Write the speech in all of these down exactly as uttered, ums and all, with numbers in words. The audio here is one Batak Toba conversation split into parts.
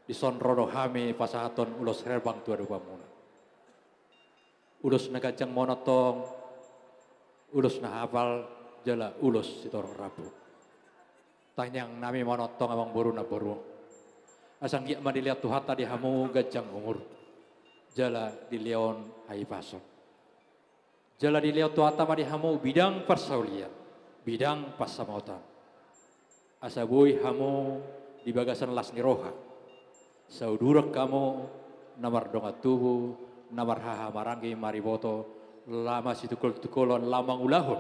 Dison ro do hami pasahathon ulos herbang tu adopanmuna. Ulos na ganjang ma on antong, ulos na hapal, jala ulos sitorop rambu. Tangiang nami ma on antong amangboru namboru. Asa anggiat ma dilehon Tuhanta di hamu ganjang umur, jala dilehon hahipason. Jala dilehon Tuhanta ma di hamu bidang parsaulian, bidang pansamotan. Asa boi hamu di bagasan las ni roha. Sauduran hamu na mardongan tubu, na marhahamaranggi mariboto, laho masitungkoltungkolan laho mangulahon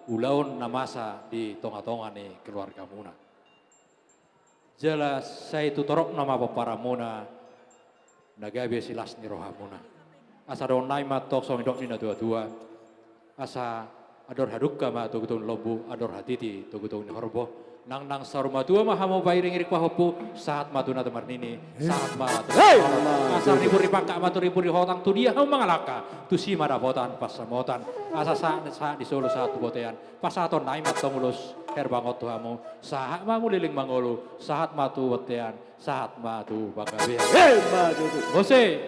ulaon na masa di tongatonga ni keluargamuna. Jala sai tu toropna ma pomparanmuna, na gabe silas ni rohamuna. Asa dohonon nami ma antong songon nidok ni natuatua. Asa andor hadungka ma togutogu ni lombu, andor hatiti togutogu ni horbo. Nangnang saur matua ma hamu pairingiring pahompu, sahat ma tu na marnini, sahat ma tu na marnono. Asa rimbur ni pangkat ma tu rimbur ni hotang, tu dia hamu mangalangka, tusi ma dapotan pansamotan. Asa sahat, sahat di solu sahat tu bontean. Pasahaton nami ma antong ulos herbang on tu hamu, sahat ma hamu leleng mangolu, sahat ma tu bontean, sahat ma tu panggabean. Emma tutu. Muse.